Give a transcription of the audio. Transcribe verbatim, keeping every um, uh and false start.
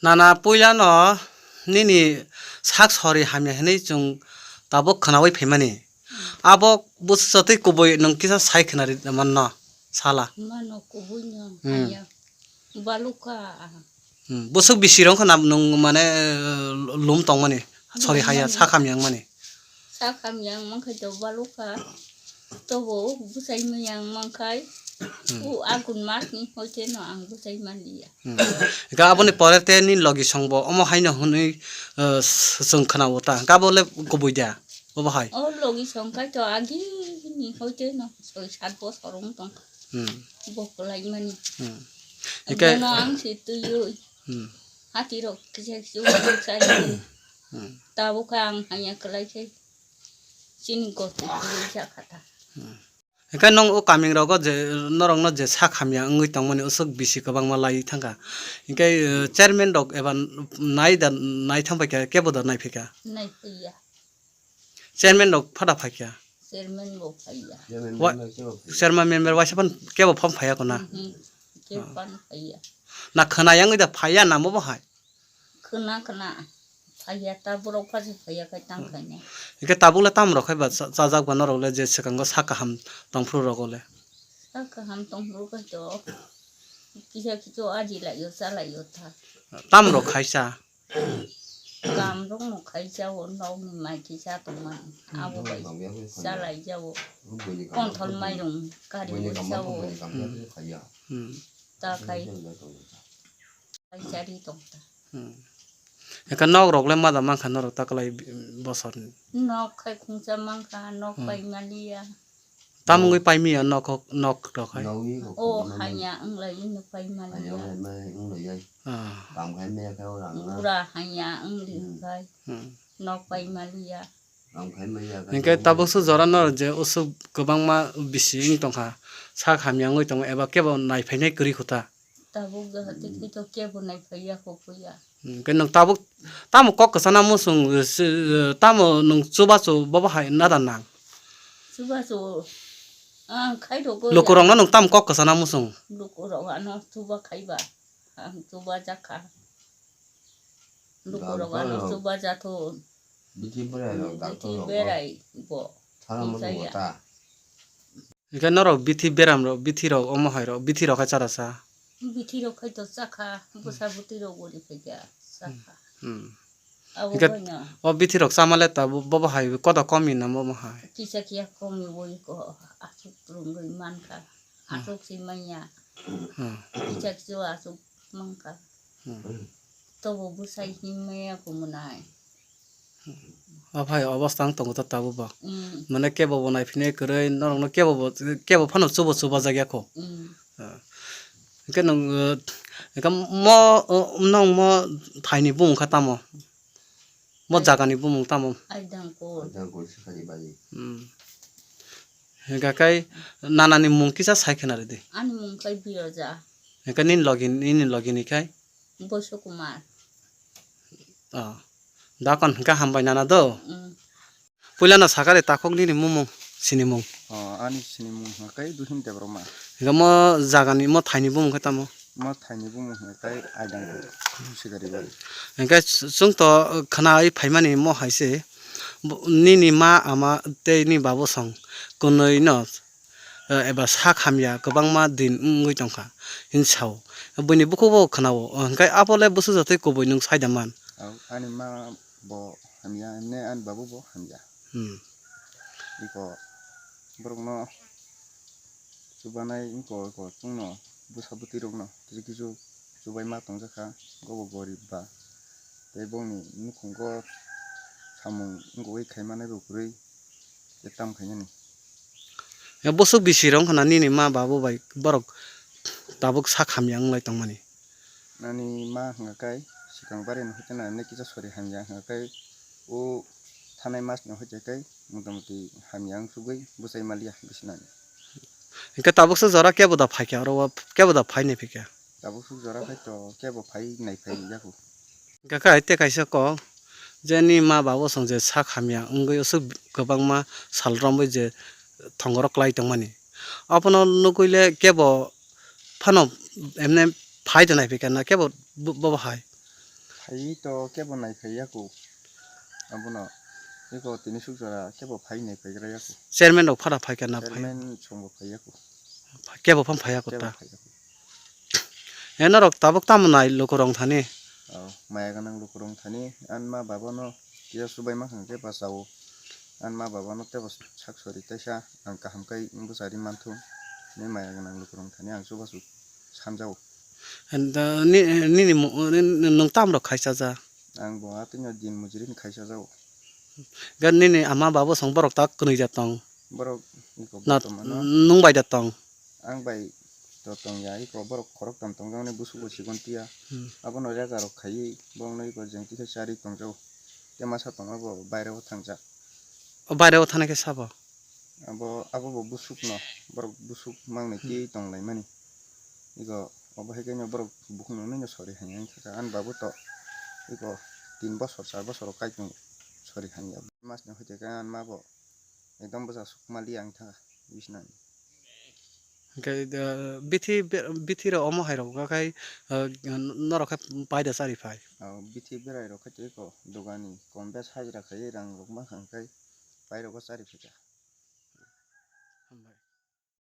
Nana puilano nini sak sori hamya hinwi chwng tabuk khwnawi phaimani. Abo bwswk jotwi kubui nwng kisa sai khwnari manno sala. Mano kubui no Hmm. hamya. Baluka. Hmm. Bwswk bisi rong khwna nwng mane lum tongmani. Sori haya Lum mani. sak hamya wngmani. Sak hamya wngmang khe to baluka. Tobo bwsai maya wngmang khai. Hmm. O agun mas ni hoite no ang bwsai manliya. Hmm. Ika aboni pore te ni logi songbo omo haino hwnwi, eh, s-, chwng khwnao ta. Gabo le kubui da. Obo hai. O logi song khai to agi ni hoite no soi sat bosor wng tong. Hmm. Bo kwlai mani. Hmm. Ika Bono ang si tuyo. Hmm. Hati rok kisa kisa wng sai. Hmm. Tabuk ang hanya kwlai khai. Chini goti kwlai ja kha ta. Hmm. Hingke nwng o kaming rogo je norokno je sak hamya wngwi tongmani usuk bisi kwbangma lai thangkha. Hingke, eh, chairman rok eba nai da, nai thang paikha, kebo da nai phaikha? Nai phaiya. Chairman rok phada phaikha? Chairman bo phaiya. Wa-, chairman member waisa phan kebo pham phaiya kona? Mhm. Kebo phano phaiya. Na khwna yangwi da phaiya na mo bo hai? Khwna khwna phaiya ta borok phaji phaiya khai tang khaina. Hingke tabuk le tam rok khai ba cha-, chajak ba norok le je swkango sak kaham tongphuru rogo le. Sak kaham tongphuru khai to kisa kicho aji lai yo cha lai yo ta. Tam rok khai cha. Kam rok no khai cha o nok ni mai kisa tongmani. Abo bai cha lai ja o. Konthol mairung kari o cha o. Hmm. Ta khai. Paisari tong ta. Hmm. Eka nok rok le ma da mankha norok ta kwlai bosor ni. Nok khai khungsa mankha, nok Hmm. pai maliya. Tam wngwi pai miya nok, nok rok hai. O hanya wng lai no pai maliya. Ah. Pura hanya wng li Hmm. khai. Hmm. Nok pai maliya. Hingke tabuk su jora no je usuk kwbangma bisi wng tongkha. Sak hamya wngwi tongo eba kebo nai phainai kwrwi kho ta. Tabuk jaga twi twi to kebo nai phaiya kho puya. Hmm, hingke nwng tabuk tamo kok kwchana muchung, eh, si, eh, tamo nwng chubachu bobo hai nada nang? Chubachu, ang khai rogwi Lukurokno nwng tamo kok kwchana muchung? Lukurok ano chuba khaiba, ang chuba jakha. Lukurok ano chuba jathun. Bithi berai rok, bithi doctor rok berai bo. Thara mo Hingsa ya. Hingke norok bithi beram rok, bithi rok omo hai rok, bithi rok hai chara sa. Bithi rok khai to chakha, bwsa bwtwi rok boli phaikha, chakha. Hmm. Abo Hingke boino. O bithi rok chama le ta bo, bobo hai koto komi na bobo hai. Kisa kiya komi boi ko asuk rungwi mankha, Hmm. asuk si manya. Hmm. Kisa kiya asuk mankha. Hmm. Tobo bwsai himya kumunai. Aphai obostang tongo ta tabuk bo. Hmm. Mane kebo bo naiphine kwrwi norokno kebo bo, kebo phano chubo chuba jakya kho. Hmm. Ah. Hingke nwng, eh, hingke mo, oh, nwng mo thaini bumung kha tamo? Mo Ai- jagani bumung tamo? Aidangkul. Aidangkul sikhani bai. Hmm. Hingke kai nanani mung kisa sai khena ridi. Ani mung kai Biroja. Hingke nini logi, nini logi ni kai? Boiso Kumar. Oh. Dakon hingke hambai nana do. Mm. Puila no sakari takhuk nini mumung sinimung. Oh, ani sinimung hingke Duhin Debbarma. Hingke mo jagani mo thaini bumung khe tamo? Mo thaini bumung hingke Aidangkul Sikari Bari. Hingke chwng to khna oi phaimani mo hai se bo-, nini ma ama tei ni babu song kwnwi no eh, eba sak hamya kwbangma din wngwi tongkha, hin sao. Buini bukhukbo khwnao, hwnkhe abo le bwswk jotoi kubui nwng sai da man? Au, ani ma bo hamya, himne ani babu bo hamya. Hmm. Iko borokno chubanai wngkha, iko chwngno bwsa bwtwi rokno kisu kisu chubaima tongjakha, bobo gorib ba. Tei bongni nukhungo samung wngwi khaimanai bo kwrwi. Tei tamo khainani. Ya bwswk bisi rok wngkha na nini ma babu bai borok tabuk sak hamya wnglai tongmani. Nani ma hwnka kai swkang bari no hoite na nini kisa sori hamya hwnka kai o thanai mas no hoite kai motamoti hamya wngsugwi bwsai maliya bisi nani. Hwnkhe tabukso jora kebo da phaikha oro o kebo da phainai phikha. Tabukso jora khai to kebo phai nai phai yaku. Hwnkhe khe hai tei kaisa kok, je ni ma babu song je sak hamya wngwi usuk kwbangma sal romwi je thongoro klai tongmani. Abono nugwi le kebo phano emne phai de nai phikha na kebo bo, bo hai. Phai to kebo nai phai yaku. Abono iko tini suk jora kebo phai nai phai gra yaku. Chairman rok phara phai kha na phai? Chairman chwngbo phai yaku. Kebo phang phai yaku Kebo ta? Phai yaku. E norok tabuk tamo nai lukurok thani? Oh, maya ganang lukurok thani. An ma baba no kisa subai ma khang khe bachao. An ma baba no tebo sak sori taisa ang kaham kai bwchari manthu. Ni maya ganang lukurok thani ang chubachu sanjao. And, uh, ni-, nini mu-, ni-, nwng tam rok khaisa ja? Ang bo atwino din mujuri ni khaisa jao. Gan nini ama babo song borok tak kwnwi ja tong? Borok iko Na, bortomano nwng bai da tong? Ang bai to tong ya, iko borok khorok tam tong jaknai busugo sikon tiya. Hmm. Abono rega rok khaiwi borokno iko jeng tikhe chari tong jao. Te masa tong abo baire o thang jak. O baire o thana khe sabo? Abo, abo bo busuk no, borok busuk mangnai Hmm. tei tong lai mani. Iko obo hai khe no borok bukhuk no nini sori hai wng kha, ani babu to iko tin bosor, char bosor o kaitung sori hai ya. Mas no hoite khe ani ma bo ekdom bwsa suk mali ang tha bisna ni. Hwnkhe, uh, bithi be-, bithi rok omo hai rok khai, uh, norok khe paida chari phai. Oh, bithi berai rok khe iko dogani kom bes hajra khai rang rok ma khang khai pai rok chari phai kha. Hambai.